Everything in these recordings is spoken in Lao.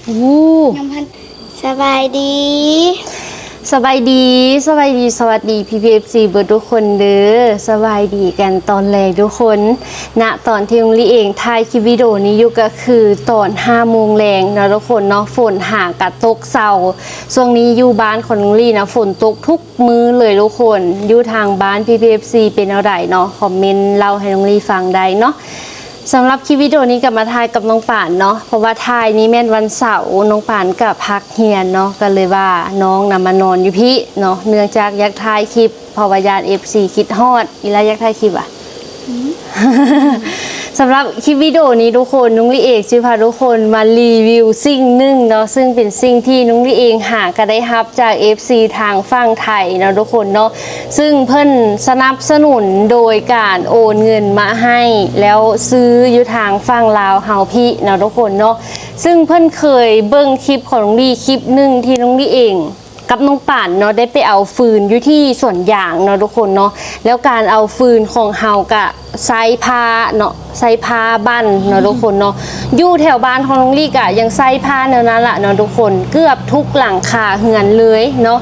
ໂອ້ ນ້ອງພັນ ສະບາຍດີ ສະບາຍດີ ສະບາຍດີ ສະຫວັດດີ ພີ່ໆ ເອັຟຊີ ເບິດທຸກຄົນເດີ. ສະບາຍດີກັນຕອນແລງທຸກຄົນ. ນະຕອນທີ່ນ້ອງລີເອງຖ່າຍຄລິບວິດີໂອນີ້ຢູ່ ກໍຄືຕອນຫ້າໂມງແລງເນາະທຸກຄົນເນາະ. ຝົນຫາກະຕົກເຊົາ. ຊ່ວງນີ້ຢູ່ບ້ານຂອງນ້ອງລີນະ ຝົນຕົກທຸກມື້ເລີຍທຸກຄົນ. ຢູ່ທາງບ້ານ ພີ່ໆ ເອັຟຊີ ເປັນແນວໃດເນາະ? ຄອມເມັນເລົ່າໃຫ້ນ້ອງລີຟັງໄດ້ເນາະ. ສຳລັບຄລິບວິດີໂອນີ້ກໍມາຖ່າຍກັບນ້ອງປານເນາະ, ເພາະວ່າຖ່າຍນີ້ແມ່ນວັນເສົາ, ນ້ອງປານກໍພັກຮຽນເນາະ, ກໍເລີຍວ່ານ້ອງນະມານອນຢູ່ພີ້ເນາະ, ເນື່ອງຈາກຢາກຖ່າຍຄລິບ ເພາະວ່າຢ້ານເອັຟຊີຄິດຮອດ. ອີ່ຫຼ້າຢາກຖ່າຍຄລິບຫວາ? ອືມ ສຳລັບຄລິບວິດີໂອນີ້ທຸກຄົນ, ນ້ອງລີເອງຊິພາທຸກຄົນມາຣີວິວສິ່ງໜຶ່ງເນາະ, ຊຶ່ງເປັນສິ່ງທີ່ນ້ອງລີເອງຫາກໍໄດ້ຮັບ ຈາກເອັຟຊີທາງຝັ່ງໄທເນາະທຸກຄົນເນາະ, ຊຶ່ງເພິ່ນສະໜັບສະໜູນໂດຍການໂອນເງິນມາໃຫ້ ແລ້ວຊື້ຢູ່ທາງຝັ່ງລາວເຮົາພີ້ເນາະທຸກຄົນເນາະ. ຊຶ່ງເພິ່ນເຄີຍເບິ່ງຄລິບຂອງນ້ອງລີຄລິບໜຶ່ງ ທີ່ນ້ອງລີເອງກັບນ້ອງປານເນາະ ໄດ້ໄປເອົາຟືນຢູ່ທີ່ສວນຢາງເນາະທຸກຄົນເນາະ, ແລ້ວການເອົາຟືນຂອງເຮົາກະ ໃຊ້ພ້າເນາະ, ໃຊ້ພ້າບັ້ນເນາະທຸກຄົນເນາະ. ຢູ່ແຖວບ້ານຂອງນ້ອງລີກະຍັງໃຊ້ພ້າແນວນັ້ນລະເນາະທຸກຄົນ, ເກືອບທຸກຫຼັງຄາເຮືອນເລີຍເນາະ.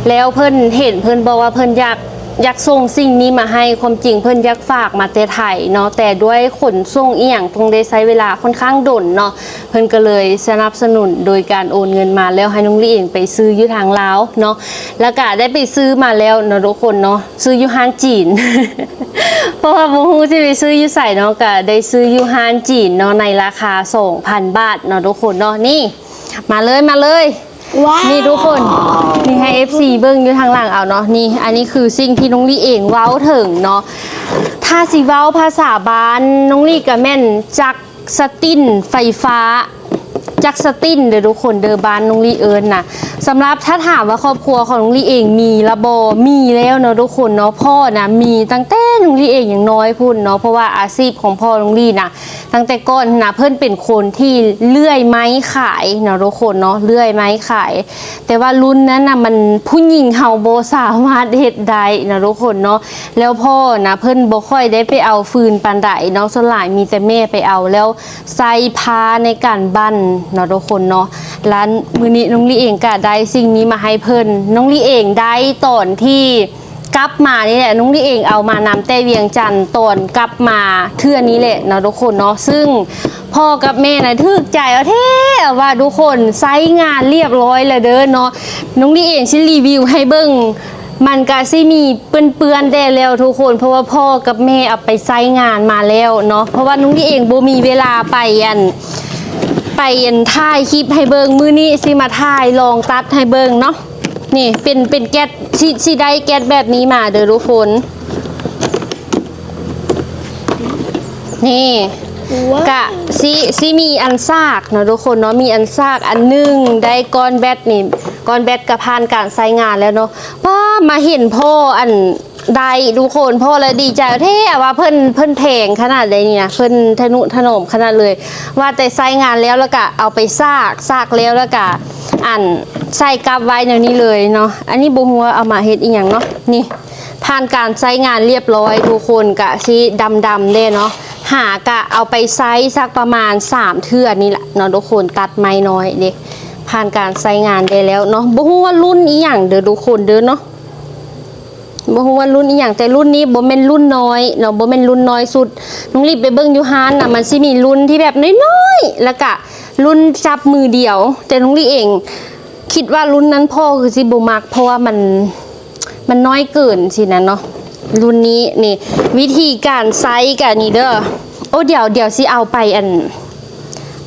ແລ້ວເພິ່ນເຫັນ ເພິ່ນບອກວ່າເພິ່ນຢາກ ຢາກສົ່ງສິ່ງນີ້ມາໃຫ້, ຄວາມຈິງເພິ່ນຢາກຝາກມາແຕ່ໄທເນາະ, ແຕ່ດ້ວຍຂົນສົ່ງອີ່ຫຍັງຕ້ອງໄດ້ໃຊ້ເວລາຄ່ອນຂ້າງດົນເນາະ, ເພິ່ນກໍເລີຍສະໜັບສະໜູນໂດຍການໂອນເງິນມາ ແລ້ວໃຫ້ນ້ອງລີເອງໄປຊື້ຢູ່ທາງລາວເນາະ, ແລ້ວກະໄດ້ໄປຊື້ມາແລ້ວເນາະທຸກຄົນເນາະ. ຊື້ຢູ່ຮ້ານຈີນ ເພາະວ່າບໍ່ຮູ້ຊິໄປຊື້ຢູ່ໃສເນາະ, ກະໄດ້ຊື້ຢູ່ຮ້ານຈີນເນາະ ໃນລາຄາສອງພັນບາດເນາະທຸກຄົນເນາະ. ນີ້ ມາເລີຍ ມາເລີຍ ວ້າວ ນີ້ທຸກຄົນ ນີ້ໃຫ້ເອັຟຊີເບິ່ງຢູ່ທາງຫຼັງເອົາເນາະ. ນີ້ ອັນນີ້ຄືສິ່ງທີ່ນ້ອງລີເອງເວົ້າເຖິງເນາະ, ຖ້າຊິເວົ້າພາສາບ້ານນ້ອງລີກະແມ່ນຈັກ ສະຕິນໄຟຟ້າ, ຈັກສະຕິນເດີທຸກຄົນເດີ ບ້ານນ້ອງລີເອີ້ນນະ. ສຳລັບ ຖ້າຖາມວ່າຄອບຄົວຂອງນ້ອງລີເອງມີລະບໍ່? ມີແລ້ວເນາະທຸກຄົນເນາະ. ພໍ່ນະມີຕັ້ງແຕ່ນ້ອງລີເອງຍັງນ້ອຍພຸ້ນເນາະ, ເພາະວ່າອາຊີບຂອງພໍ່ນ້ອງລີນະ ຕັ້ງແຕ່ກ່ອນນະ ເພິ່ນເປັນຄົນທີ່ເລື່ອຍໄມ້ຂາຍເນາະທຸກຄົນເນາະ, ເລື່ອຍໄມ້ຂາຍ. ແຕ່ວ່າລຸ້ນນັ້ນນະ ມັນ ຜູ້ຍິງເຮົາບໍ່ສາມາດເຮັດໄດ້ເນາະທຸກຄົນເນາະ. ແລ້ວພໍ່ນະ ເພິ່ນບໍ່ຄ່ອຍໄດ້ໄປເອົາຟືນປານໃດເນາະ, ສ່ວນຫຼາຍມີແຕ່ແມ່ໄປເອົາ ແລ້ວໃຊ້ພ້າໃນການບັ້ນເນາະທຸກຄົນເນາະ. ລະມື້ນີ້ນ້ອງລີເອງກະໄດ້ສິ່ງນີ້ມາໃຫ້ເພິ່ນ, ນ້ອງລີເອງໄດ້ຕອນທີ່ ກັບມານີ້ແຫຼະ, ນ້ອງລີເອງເອົາມານຳແຕ່ວຽງຈັນ ຕອນກັບມາເທື່ອນີ້ແຫຼະເນາະທຸກຄົນເນາະ. ຊຶ່ງພໍ່ກັບແມ່ນະຖືກໃຈເອົາແທ້ວ່າທຸກຄົນ, ໃຊ້ງານລຽບຮ້ອຍແລ້ວເດີເນາະ. ນ້ອງລີເອງຊິຣີວິວໃຫ້ເບິ່ງ, ມັນກະຊິມີເປື້ອນໆແດ່ແລ້ວທຸກຄົນ, ເພາະວ່າພໍ່ກັບແມ່ເອົາໄປໃຊ້ງານມາແລ້ວເນາະ. ເພາະວ່ານ້ອງລີເອງບໍ່ມີເວລາໄປ ອັນ ໄປ ອັນ ຖ່າຍຄລິບໃຫ້ເບິ່ງ, ມື້ນີ້ຊິມາຖ່າຍລອງຕັດໃຫ້ເບິ່ງເນາະ. ນີ້ເປັນ ເປັນແກັດ ຊິ ຊິໄດ້ແກັດແບບນີ້ມາເດີທຸກຄົນ. ນີ້ ວ້າວ ກະຊິ ຊິມີອັນສາກເນາະທຸກຄົນເນາະ, ມີອັນສາກອັນໜຶ່ງ, ໄດ້ກ້ອນແບັດນີ້ ກ້ອນແບັດກະຜ່ານການໃຊ້ງານແລ້ວເນາະ. ປ້າ ມາເຫັນພໍ່ ອັນ ໄດ້ທຸກຄົນ, ພໍ່ລະດີໃຈແທ້ວ່າເພິ່ນ ເພິ່ນແພງຂະໜາດໃດນີ້ນະ, ເພິ່ນທະນຸຖະໜອມຂະໜາດເລີຍ. ວ່າແຕ່ໃຊ້ງານແລ້ວ ແລ້ວກະເອົາໄປສາກ, ສາກແລ້ວ ແລ້ວກະ ອັນ ໃສ່ກັບໄວ້ແນວນີ້ເລີຍເນາະ. ອັນນີ້ບໍ່ຮູ້ວ່າເອົາມາເຮັດອີ່ຫຍັງເນາະ. ນີ້ ຜ່ານການໃຊ້ງານລຽບຮ້ອຍທຸກຄົນ, ກະຊິດຳໆແດ່ເນາະ. ຫາກະເອົາໄປໃຊ້ສັກປະມານສາມເທື່ອນີ້ລະເນາະທຸກຄົນ, ຕັດໄມ້ນ້ອຍເດ້. ຜ່ານການໃຊ້ງານໄດ້ແລ້ວເນາະ. ບໍ່ຮູ້ວ່າລຸ້ນອີ່ຫຍັງເດີທຸກຄົນເດີເນາະ. ບໍ່ຮູ້ວ່າລຸ້ນອີ່ຫຍັງ, ແຕ່ລຸ້ນນີ້ບໍ່ແມ່ນລຸ້ນນ້ອຍເນາະ, ບໍ່ແມ່ນລຸ້ນນ້ອຍສຸດ. ນ້ອງລີໄປເບິ່ງຢູ່ຮ້ານນະ, ມັນຊິມີລຸ້ນທີ່ແບບນ້ອຍໆ ແລ້ວກະລຸ້ນຈັບມືດຽວ. ແຕ່ນ້ອງລີເອງຄິດວ່າລຸ້ນນັ້ນພໍ່ຄືຊິບໍ່ມັກ, ເພາະວ່າມັນ ມັນນ້ອຍເກີນຊີ້ນະເນາະ. ລຸ້ນນີ້ນີ້ ວິທີການໃຊ້ກະນີ້ເດີ. ໂອ້ ດຽວ ດຽວຊິເອົາໄປ ອັນ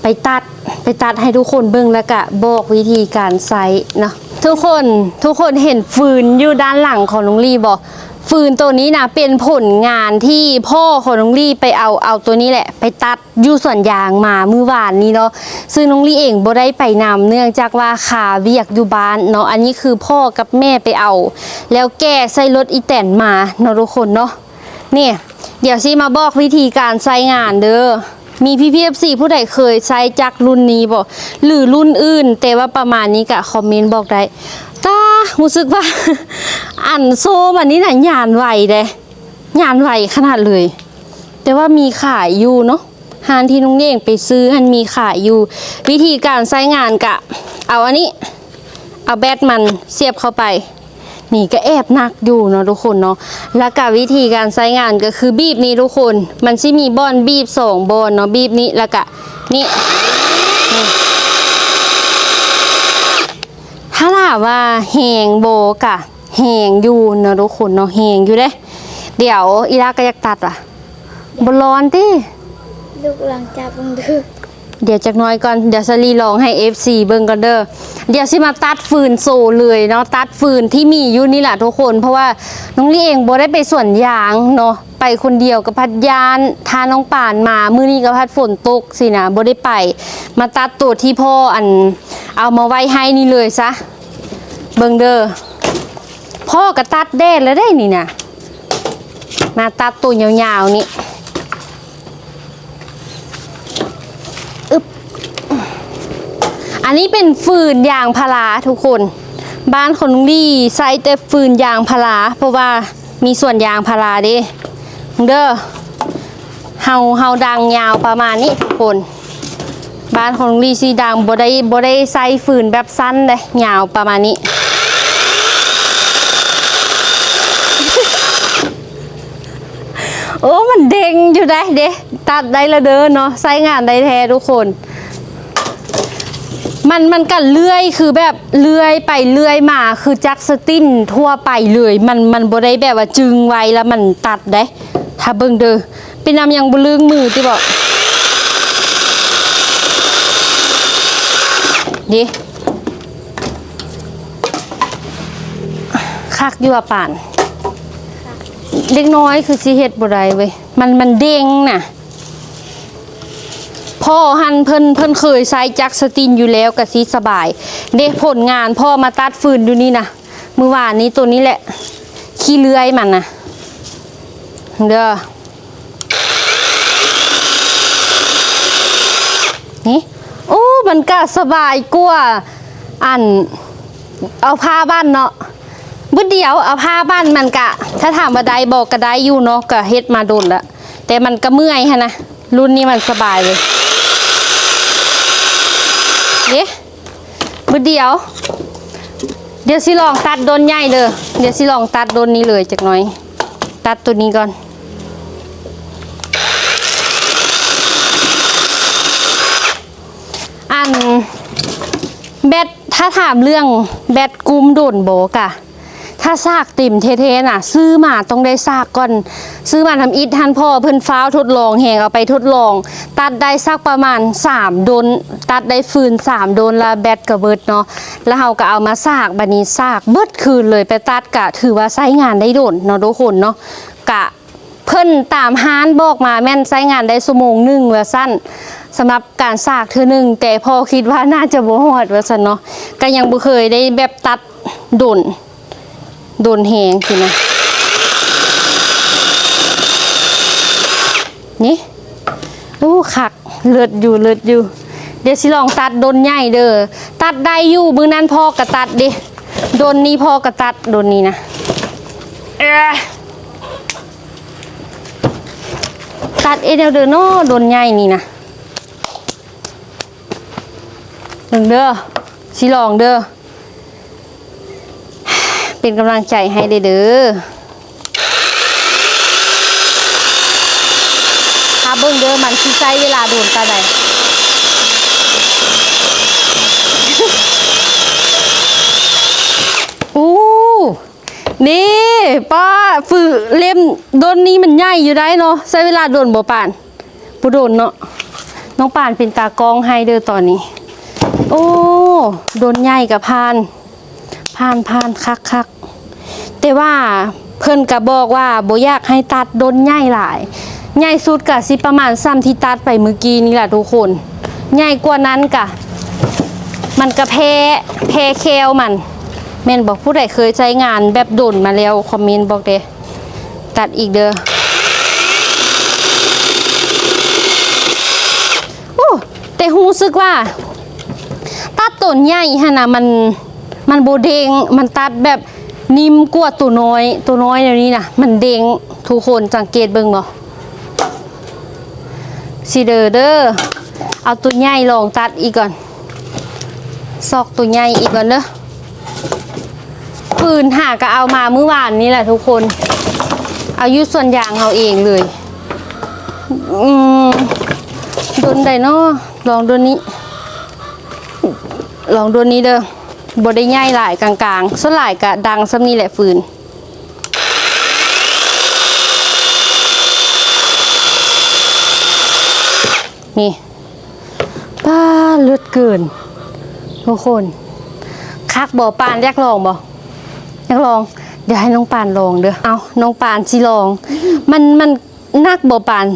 ໄປຕັດ ໄປຕັດໃຫ້ທຸກຄົນເບິ່ງ ແລ້ວກະບອກວິທີການໃຊ້ເນາະ. ທຸກຄົນ ທຸກຄົນເຫັນຟືນຢູ່ດ້ານຫຼັງຂອງນ້ອງລີບໍ່? ຟືນໂຕນີ້ນະ ເປັນຜົນງານທີ່ພໍ່ຂອງນ້ອງລີໄປເອົາ ເອົາໂຕນີ້ແຫຼະ ໄປຕັດຢູ່ສວນຢາງມາມື້ວານນີ້ເນາະ. ຊຶ່ງນ້ອງລີເອງບໍ່ໄດ້ໄປນຳ ເນື່ອງຈາກວ່າຄາວຽກຢູ່ບ້ານເນາະ. ອັນນີ້ຄືພໍ່ກັບແມ່ໄປເອົາ ແລ້ວແກ່ໃສ່ລົດອີແຕນມາເນາະທຸກຄົນເນາະ. ນີ້ ດຽວຊິມາບອກວິທີການໃຊ້ງານເດີ. ມີພີ່ໆ ເອັຟຊີ ຜູ້ໃດເຄີຍໃຊ້ຈັກລຸ້ນນີ້ບໍ່ ຫຼື ລຸ້ນອື່ນ ແຕ່ວ່າປະມານນີ້ກະຄອມເມັນບອກໄດ້. ຕາ ຮູ້ສຶກວ່າ ອັນໂສ້ມັນນີ້ນະ ຍານໄວເດ້ ຍານໄວຂະໜາດເລີຍ. ແຕ່ວ່າມີຂາຍຢູ່ເນາະ. ຮ້ານທີ່ນ້ອງເອງໄປຊື້ຫັ້ນມີຂາຍຢູ່. ວິທີການໃຊ້ງານກະເອົາອັນນີ້ ເອົາແບັດມັນສຽບເຂົ້າໄປ. ນີ້ກະແອບໜັກຢູ່ເນາະທຸກຄົນເນາະ. ແລ້ວກະວິທີການໃຊ້ງານກະຄືບີບນີ້ທຸກຄົນ, ມັນຊິມີບ່ອນບີບສອງບ່ອນເນາະ, ບີບນີ້ ແລ້ວກະນີ້ ນີ້. ຖ້າຖາມວ່າແຮງບໍ່ ກະແຮງຢູ່ເນາະທຸກຄົນເນາະ, ແຮງຢູ່ເດ້. ດຽວອີ່ຫຼ້າກະຢາກຕັດວ່າ ບໍ່ຮ້ອນຕິ? ລູກລອງຈັບເບິ່ງດູ. ດຽວຈັກໜ້ອຍກ່ອນ, ດຽວສາລີລອງໃຫ້ເອັຟຊີເບິ່ງກ່ອນເດີ. ດຽວຊິມາຕັດຟືນໂຊເລີຍເນາະ, ຕັດຟືນທີ່ມີຢູ່ນີ້ລະທຸກຄົນ, ເພາະວ່ານ້ອງລີເອງບໍ່ໄດ້ໄປສວນຢາງເນາະ, ໄປຄົນດຽວກະພັດຢ້ານ, ຖ້ານ້ອງປານມາມື້ນີ້ກະພັດຝົນຕົກຊີ້ນະ ບໍ່ໄດ້ໄປ. ມາຕັດໂຕທີ່ພໍ່ອັນເອົາມາໄວ້ໃຫ້ນີ້ເລີຍຊະ. ເບິ່ງເດີ, ພໍ່ກະຕັດແດ່ແລ້ວເດ້ນີ້ນະ. ມາຕັດໂຕຍາວໆນີ້. ອຶບ ອັນນີ້ເປັນຟືນຢາງພາລາທຸກຄົນ. ບ້ານຂອງນ້ອງລີໃຊ້ແຕ່ຟືນຢາງພາລາ ເພາະວ່າມີສວນຢາງພາລາເດ້. ເດີ ເຮົາ ເຮົາດັງຍາວປະມານນີ້ທຸກຄົນ. ບ້ານຂອງນ້ອງລີຊິດັງ ບໍ່ໄດ້ ບໍ່ໄດ້ໃຊ້ຟືນແບບສັ້ນເດ້, ຍາວປະມານນີ້. ໂອ້ ມັນເດັ່ງຢູ່ໄດ໋ເດ້. ຕັດໄດ້ລະເດີເນາະ, ໃຊ້ງານໄດ້ແທ້ທຸກຄົນ. ມັນ ມັນກະເລື່ອຍ ຄືແບບເລື່ອຍໄປເລື່ອຍມາ ຄືຈັກສະຕິນທົ່ວໄປເລີຍ. ມັນ ມັນບໍ່ໄດ້ແບບວ່າຈຶງໄວ້ລະມັນຕັດໄດ໋. ຖ້າເບິ່ງເດີ, ເປັນນຳຫຍັງບໍ່ລຶ້ງມືຕິບໍ? ເດ້ ຄັກຢູ່ວ່າປານ. ເດັກນ້ອຍຄືຊິເຮັດບໍ່ໄດ້ເວີຍ, ມັນ ມັນເດັ່ງນະ. ພໍ່ຫັ້ນເພິ່ນ ເພິ່ນເຄີຍໃຊ້ຈັກສະຕິນຢູ່ແລ້ວກະຊິສະບາຍເດ້. ຜົນງານພໍ່ມາຕັດຟືນຢູ່ນີ້ນະ ມື້ວານນີ້ ໂຕນີ້ແຫຼະ ຂີ້ເລື່ອຍມັນນະ ເດີ. ນີ້ ໂອ້ ມັນກະສະບາຍກວ່າອັນເອົາຜ້າບັ້ນເນາະ. ບຶດດຽວເອົາຜ້າບັ້ນມັນກະ ຖ້າຖາມວ່າໄດ້ບໍ່ ກະໄດ້ຢູ່ເນາະ, ກະເຮັດມາດົນລະ ແຕ່ມັນກະເມື່ອຍຫັ້ນນະ. ລຸ້ນນີ້ມັນສະບາຍເລີຍເດ້. ບຶດດຽວ ດຽວຊິລອງຕັດດົນໃຫຍ່ເດີ. ດຽວຊິລອງຕັດດົນນີ້ເລີຍຈັກໜ້ອຍ. ຕັດໂຕນີ້ກ່ອນ. ອັນແບັດ ຖ້າຖາມເລື່ອງແບັດກຸ້ມດົນບໍ່ກະ ຖ້າສາກເຕັມແທ້ໆນະ ຊື້ມາຕ້ອງໄດ້ສາກກ່ອນ. ຊື້ມາທຳອິດຫັ້ນ ພໍ່ເພິ່ນຟ້າວທົດລອງແຮງ ເອົາໄປທົດລອງ ຕັດໄດ້ສັກປະມານສາມດົນ, ຕັດໄດ້ຟືນສາມດົນລະແບັດກະເບິດເນາະ. ລະເຮົາກະເອົາມາສາກ, ບາດນີ້ສາກເບິດຄືນເລີຍ. ໄປຕັດກະຖືວ່າໃຊ້ງານໄດ້ດົນເນາະທຸກຄົນເນາະ. ກະເພິ່ນຕາມຮ້ານບອກມາແມ່ນໃຊ້ງານໄດ້ຊົ່ວໂມງໜຶ່ງວ່າຊັ້ນ, ສຳລັບການສາກເທື່ອໜຶ່ງ, ແຕ່ພໍ່ຄິດວ່າໜ້າຈະບໍ່ຮອດວ່າຊັ້ນເນາະ. ກະຍັງບໍ່ເຄີຍໄດ້ແບບຕັດດົນ ດົນແຮງຊີ້ນະ. ນີ້ ໂອ້ ຄັກ ເລີດຢູ່ ເລີດຢູ່. ດຽວຊິລອງຕັດດົນໃຫຍ່ເດີ. ຕັດໄດ້ຢູ່, ມື້ນັ້ນພໍ່ກະຕັດເດ້. ດົນນີ້ພໍ່ກະຕັດ, ດົນນີ້ນະ. ເອີ ຕັດເອງແນວເດີເນາະ, ດົນໃຫຍ່ນີ້ນະ. ເບິ່ງເດີ ຊິລອງເດີ. ເປັນກຳລັງໃຈໃຫ້ເດີ. ຖ້າເບິ່ງເດີ ມັນຊິໃຊ້ເວລາດົນປານໃດ. ອູ້ ນີ້ ປ້າ ຝື່ເຫຼັ້ມດົນນີ້ມັນໃຫຍ່ຢູ່ໄດ໋ເນາະ. ໃຊ້ເວລາດົນບໍ່ປານ? ບໍ່ດົນເນາະ. ນ້ອງປານເປັນຕາກ້ອງໃຫ້ເດີຕອນນີ້. ໂອ້ ດົນໃຫຍ່ກະຜ່ານ ຜ່ານ ຜ່ານ ຄັກໆ. ແຕ່ວ່າເພິ່ນກະບອກວ່າບໍ່ຢາກໃຫ້ຕັດດົນໃຫຍ່ຫຼາຍ, ໃຫຍ່ສຸດກະຊິປະມານສ່ຳທີ່ຕັດໄປມື້ກີ້ນີ້ລະທຸກຄົນ. ໃຫຍ່ກວ່ານັ້ນກະ ມັນກະແພ້ ແພ້ແຂ້ວມັນ. ແມ່ນບໍ່? ຜູ້ໃດເຄີຍໃຊ້ງານແບບດົນມາແລ້ວ ຄອມເມັນບອກແດ່. ຕັດອີກເດີ. ໂອ້ ແຕ່ຮູ້ສຶກວ່າຕັດໂຕໃຫຍ່ຫັ້ນນະ ມັນ ມັນບໍ່ເດ້ງ, ມັນຕັດແບບນິ້ມກວ່າໂຕນ້ອຍ. ໂຕນ້ອຍແນວນີ້ນະ ມັນເດ້ງ. ທຸກຄົນສັງເກດເບິ່ງບໍ່? ເ ຊິເດີເດີ ເອົາຕົວໃຫຍ່ລອງຕັດອີກກ່ອນ ຊອກຕົວໃຫຍ່ອີກກ່ອນເດີ. ຟືນຫາກະເອົາມາມື້ວານນີ້ແຫຼະທຸກຄົນ ເອົາຢູ່ສວນຢາງເຮົາເອງເລີຍ. ອືມ ດົນໃດເນາະ ລອງໂດນນີ້ ລອງໂດນນີ້ເດີ ບໍ່ໄດ້ໃຫຍ່ຫຼາຍ ກາງໆ ສ່ວນຫຼາຍກະດັງສ່ຳນີ້ແຫຼະຟືນ. ນີ້ ປ້າ ເລີດເກີນທຸກຄົນ. ຄັກບໍ່ ປານ ຢາກລອງບໍ່? ຢາກລອງ ດຽວໃຫ້ນ້ອງປານລອງເດີ. ເອົາ ນ້ອງປານຊິລອງ ມັນ ມັນໜັກບໍ່ປານ?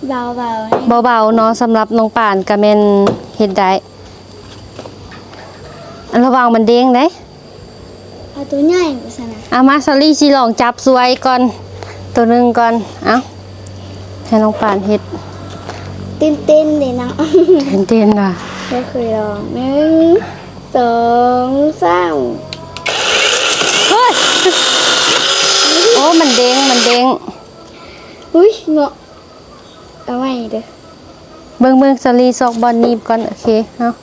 ເບົາໆ ເບົາໆເນາະ ສຳລັບນ້ອງປານກະແມ່ນເຮັດໄດ້. ລະວັງມັນເດ້ງເດ້. ເອົາຕົວໃຫຍ່ວ່າຊັ້ນນະ. ເອົາມາ ສາລີຊິລອງຈັບຊ່ວຍກ່ອນ ໂຕໜຶ່ງກ່ອນ. ເອົາ ໃຫ້ນ້ອງປານເຮັດ. ຕື່ນເຕັ້ນເດ້ເນາະ ຕື່ນເຕັ້ນວ່າ ບໍ່ເຄີຍລອງ. ໜຶ່ງ ສອງ ສາມ. ເຮີ້ຍ ໂອ້ ມັນເດ້ງ ມັນເດ້ງ. ອຸ້ຍ ເນາະ ເອົາໃໝ່ເດີ. ເບິ່ງໆ ສາລີ ຊອກບ່ອນໜີບກ່ອນ. ໂອເຄ ເອົາ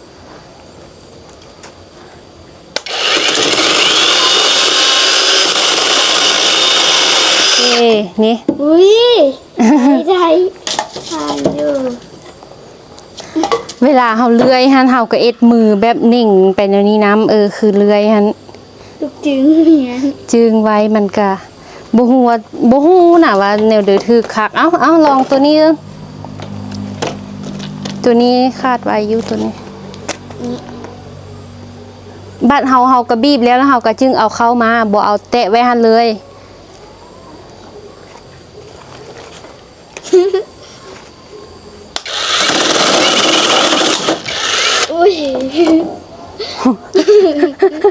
ເອີ ນີ້ ອຸ້ຍ ໄດ້ ໄດ້ ຜ່ານຢູ່. ເວລາເຮົາເລື່ອຍຫັ້ນ ເຮົາກະເອັດມືແບບເໜັງໄປແນວນີ້ນຳ. ເອີ ຄືເລື່ອຍຫັ້ນ ລູກຈຶ່ງແມ່ນ ຈຶ່ງໄວ້ ມັນກະບໍ່ຮູ້ວ່າ ບໍ່ຮູ້ນະວ່າແນວໃດຖືກຄັກ. ເອົາ ເອົາ ລອງໂຕນີ້ເດີ ໂຕນີ້ຄາດໄວ້ຢູ່ ໂຕນີ້. ບັດເຮົາ ເຮົາກະບີບແລ້ວ ແລ້ວເຮົາກະຈຶ່ງເອົາເຂົ້າມາ ບໍ່ເອົາແຕະໄວ້ຫັ້ນເລີຍ. ອຸ້ຍ ບໍ່ລຶ້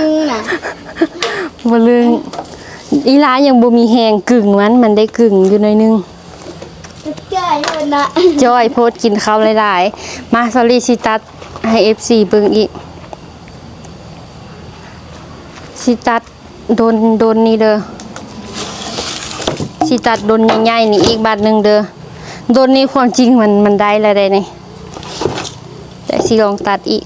ງນະ ບໍ່ລຶ້ງ. ອີ່ຫຼ້າຍັງບໍ່ມີແຮງກຶງມັນ ມັນໄດ້ກຶງຢູ່ໜ້ອຍໜຶ່ງ. ຈ່ອຍໂພດນະ ຈ່ອຍໂພດ ກິນເຂົ້າຫຼາຍໆ. ມາ ສາລີຊິຕັດໃຫ້ເອັຟຊີເບິ່ງອີກ ຊິຕັດ ດົນ ດົນນີ້ເດີ ຊິຕັດດົນໃຫຍ່ໆນີ້ອີກບາດໜຶ່ງເດີ. ດົນນີ້ຄວາມຈິງມັນ ມັນໄດ້ແລ້ວເດ້ນີ້ ແຕ່ຊິລອງຕັດອີກ.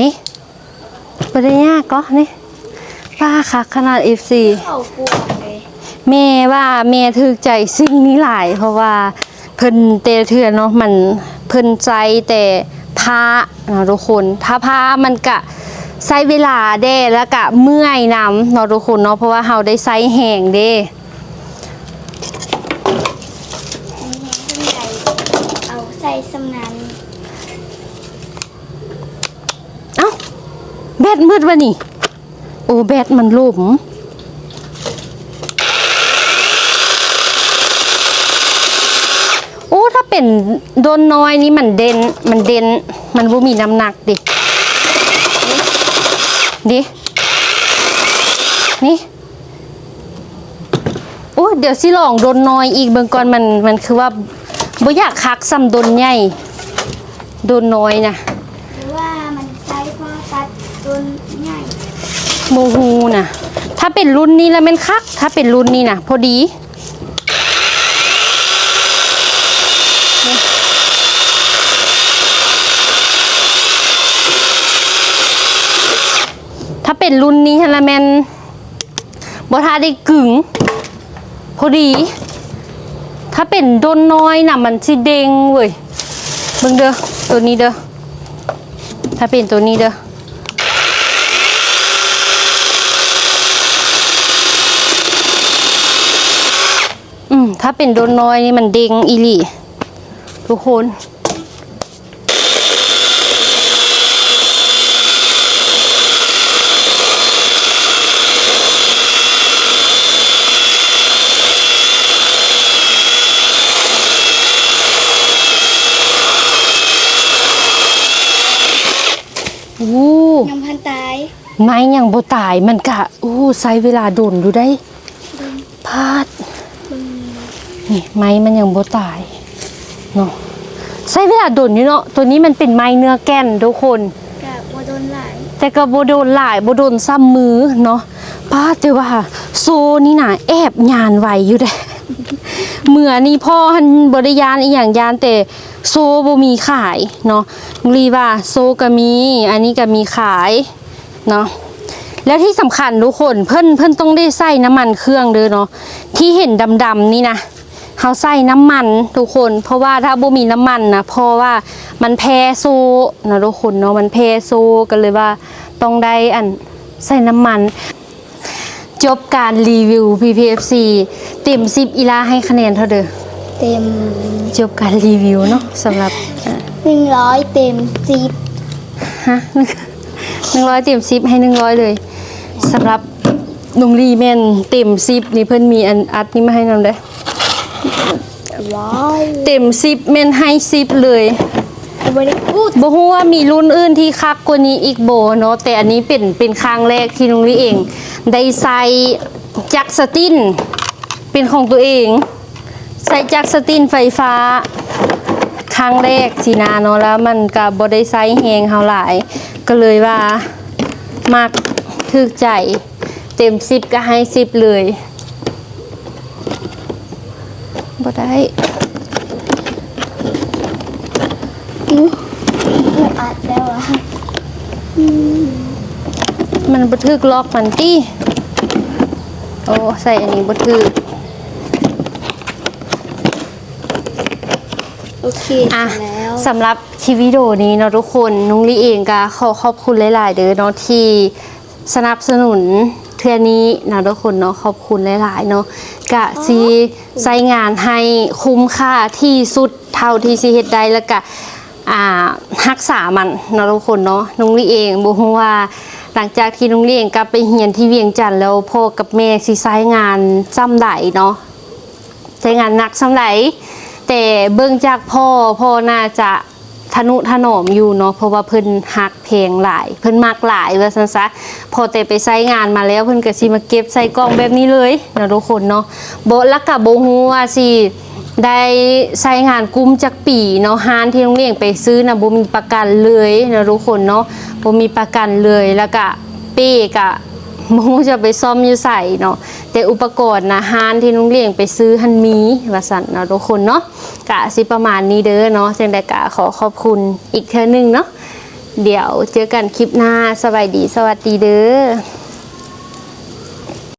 ນີ້ ບໍ່ໄດ້ຍາກກໍນີ້ ປ້າ ຄັກຂະໜາດ ເອັຟຊີ. ເຂົາກວມເດ້ ແມ່ວ່າແມ່ຖືກໃຈສິ່ງນີ້ຫຼາຍ ເພາະວ່າເພິ່ນແຕ່ລະເທື່ອເນາະ ມັນ ເພິ່ນໃຊ້ແຕ່ຜ້າເນາະທຸກຄົນ. ຖ້າຜ້າມັນກະໃຊ້ເວລາແດ່ ແລ້ວກະເມື່ອຍນຳເນາະທຸກຄົນເນາະ ເພາະວ່າເຮົາໄດ້ໃຊ້ແຮງເດ້. ເອົາໃສ່ສ່ຳນັ້ນ. ເອົ້າ ແບັດໝົດວະນີ້. ໂອ້ ແບັດມັນລົ້ມ. ໂອ້ ຖ້າເປັນດົນນ້ອຍນີ້ມັນເດັ່ນ ມັນເດັ່ນ ມັນບໍ່ມີນ້ຳໜັກເດ ເດ ນີ້. ໂອ້ ດຽວຊິລອງດົນນ້ອຍອີກເບິ່ງກ່ອນ ມັນ ມັນຄືວ່າບໍ່ຢາກຄັກສ່ຳດົນໃຫຍ່ ດົນນ້ອຍນະ ຫຼືວ່າມັນໃຊ້ພໍຕັດຕົ້ນໃຫຍ່ ບໍ່ຮູ້ນະ. ຖ້າເປັນລຸ້ນນີ້ລະແມ່ນຄັກ ຖ້າເປັນລຸ້ນນີ້ນະ ພໍດີ. ຖ້າເປັນລຸ້ນນີ້ຫັ້ນລະແມ່ນ ບໍ່ຖ້າໄດ້ກຶງ ພໍດີ. ຖ້າເປັນດົນນ້ອຍນະ ມັນຊິເດັ່ງເວີຍ. ເບິ່ງເດີ ໂຕນີ້ເດີ ຖ້າເປັນໂຕນີ້ເດີ. ອືມ ຖ້າເປັນດົນນ້ອຍນີ້ມັນເດັ່ງອີ່ຫຼີ ທຸກຄົນ. ໂອ້ ຍັງບໍ່ທັນຕາຍ ໄມ້ຍັງບໍ່ຕາຍ ມັນກະ ໂອ້ ໃຊ້ເວລາດົນຢູ່ໃດ໋. ປາດ ເບິ່ງ ນີ້ ໄມ້ມັນຍັງບໍ່ຕາຍເນາະ. ໃຊ້ເວລາດົນຢູ່ເນາະ ໂຕນີ້ມັນເປັນໄມ້ເນື້ອແກ່ນທຸກຄົນ ກະບໍ່ດົນຫຼາຍ ແຕ່ກໍບໍ່ດົນຫຼາຍ ບໍ່ດົນສ່ຳມືເນາະ. ປ້າ ແຕ່ວ່າໂຊນີ້ນະ ແອບຍານໄວຢູ່ເດ້. ເມື່ອນີ້ພໍ່ຫັ້ນບໍ່ໄດ້ຢ້ານອີ່ຫຍັງ ຢ້ານແຕ່ໂຊບໍ່ມີຂາຍເນາະ. ລຸງລີວ່າໂຊກໍມີ ອັນນີ້ກໍມີຂາຍເນາະ. ແລ້ວທີ່ສຳຄັນທຸກຄົນ ເພິ່ນ ເພິ່ນຕ້ອງໄດ້ໃສ່ນ້ຳມັນເຄື່ອງເດີເນາະ. ທີ່ເຫັນດຳໆນີ້ນະ ເຮົາໃສ່ນ້ຳມັນທຸກຄົນ ເພາະວ່າຖ້າບໍ່ມີນ້ຳມັນນະ ເພາະວ່າມັນແຜ່ໂຊເນາະທຸກຄົນເນາະ ມັນແຜ່ໂຊ ກໍເລີຍວ່າຕ້ອງໄດ້ ອັນ ໃສ່ນ້ຳມັນ. ຈົບການຣີວິວ ພີ່ໆ ເອັຟຊີ ເຕັມສິບ ອີ່ຫຼ້າໃຫ້ຄະແນນເທົ່າໃດ? ເຕັມ ຈົບການຣີວິວເນາະ ສຳລັບ ອ່າ ໜຶ່ງຮ້ອຍເຕັມສິບ. ຮະ? ໜຶ່ງຮ້ອຍເຕັມສິບ ໃຫ້ໜຶ່ງຮ້ອຍເລີຍ. ສຳລັບນ້ອງລີແມ່ນເຕັມສິບນີ້ ເພິ່ນມີອັນອັດນີ້ມາໃຫ້ນຳເດ້. ວ້າວ ເຕັມສິບແມ່ນໃຫ້ສິບເລີຍ. ບໍ່ຮູ້ວ່າມີລຸ້ນອື່ນທີ່ຄັກກວ່ານີ້ອີກບໍ່ເນາະ ແຕ່ອັນນີ້ເປັນ ເປັນຄັ້ງແລກທີ່ນ້ອງລີເອງໄດ້ໃຊ້ຈັກສະຕິນ ເປັນຂອງຕົວເອງ ໃຊ້ຈັກສະຕິນໄຟຟ້າຄັ້ງແລກຊີ້ນະເນາະ ແລ້ວມັນກະບໍ່ໄດ້ໃຊ້ແຮງເຮົາຫຼາຍ ກໍເລີຍວ່າມັກ ຖືກໃຈ ເຕັມສິບກໍໃຫ້ສິບເລີຍ. ບໍ່ໄດ້ ອື ບໍ່ອັດແລ້ວອະ ອື ມັນບໍ່ຖືກລັອກມັນຕິ. ໂອ້ ໃສ່ອັນນີ້ບໍ່ຖືກ. ໂອເຄ ອ່ະ ແລ້ວ ສຳລັບຄລິບວິດີໂອນີ້ເນາະທຸກຄົນ ນ້ອງລີເອງກໍຂໍຂອບຄຸນຫຼາຍໆເດີເນາະ ທີ່ສະໜັບສະໜູນເທື່ອນີ້ເນາະທຸກຄົນເນາະ ຂອບຄຸນຫຼາຍໆເນາະ. ກະຊິໃຊ້ງານໃຫ້ຄຸ້ມຄ່າທີ່ສຸດເທົ່າທີ່ຊິເຮັດໄດ້ ແລ້ວກະ ອ່າ ຮັກສາມັນເນາະທຸກຄົນເນາະ. ນ້ອງລີເອງບໍ່ຮູ້ວ່າຫຼັງຈາກທີ່ນ້ອງລີເອງກັບໄປຮຽນທີ່ວຽງຈັນແລ້ວ ພໍ່ກັບແມ່ຊິໃຊ້ງານສ່ຳໃດເນາະ ໃຊ້ງານໜັກສ່ຳໃດ ແຕ່ເບິ່ງຈາກພໍ່ ພໍ່ໜ້າຈະທະນຸຖະໜອມຢູ່ເນາະ ເພາະວ່າເພິ່ນຮັກແພງຫຼາຍ ເພິ່ນມັກຫຼາຍວ່າຊັ້ນຊະ. ພໍແຕ່ໄປໃຊ້ງານມາແລ້ວ ເພິ່ນກໍຊິມາເກັບໃສ່ກ່ອງແບບນີ້ເລີຍເນາະທຸກຄົນເນາະ. ບໍ່ ລະກະບໍ່ຮູ້ວ່າຊິໄດ້ໃຊ້ງານກຸ້ມຈັກປີເນາະ ຮ້ານທີ່ນ້ອງເອງໄປຊື້ນະ ບໍ່ມີປະກັນເລີຍເນາະທຸກຄົນເນາະ ບໍ່ມີປະກັນເລີຍ. ລະກະເປ້ກະບໍ່ຮູ້ຈະໄປສ້ອມຢູ່ໃສເນາະ ແຕ່ອຸປະກອນນະ ຮ້ານທີ່ນ້ອງເອງໄປຊື້ຫັ້ນມີ ວ່າຊັ້ນເນາະທຸກຄົນເນາະ. ກະຊິປະມານນີ້ເດີເນາະ ຈັ່ງໃດກະຂໍຂອບຄຸນອີກເທື່ອໜຶ່ງເນາະ. ດຽວເຈີກັນຄລິບໜ້າ ສະບາຍດີ ສະຫວັດດີເດີ.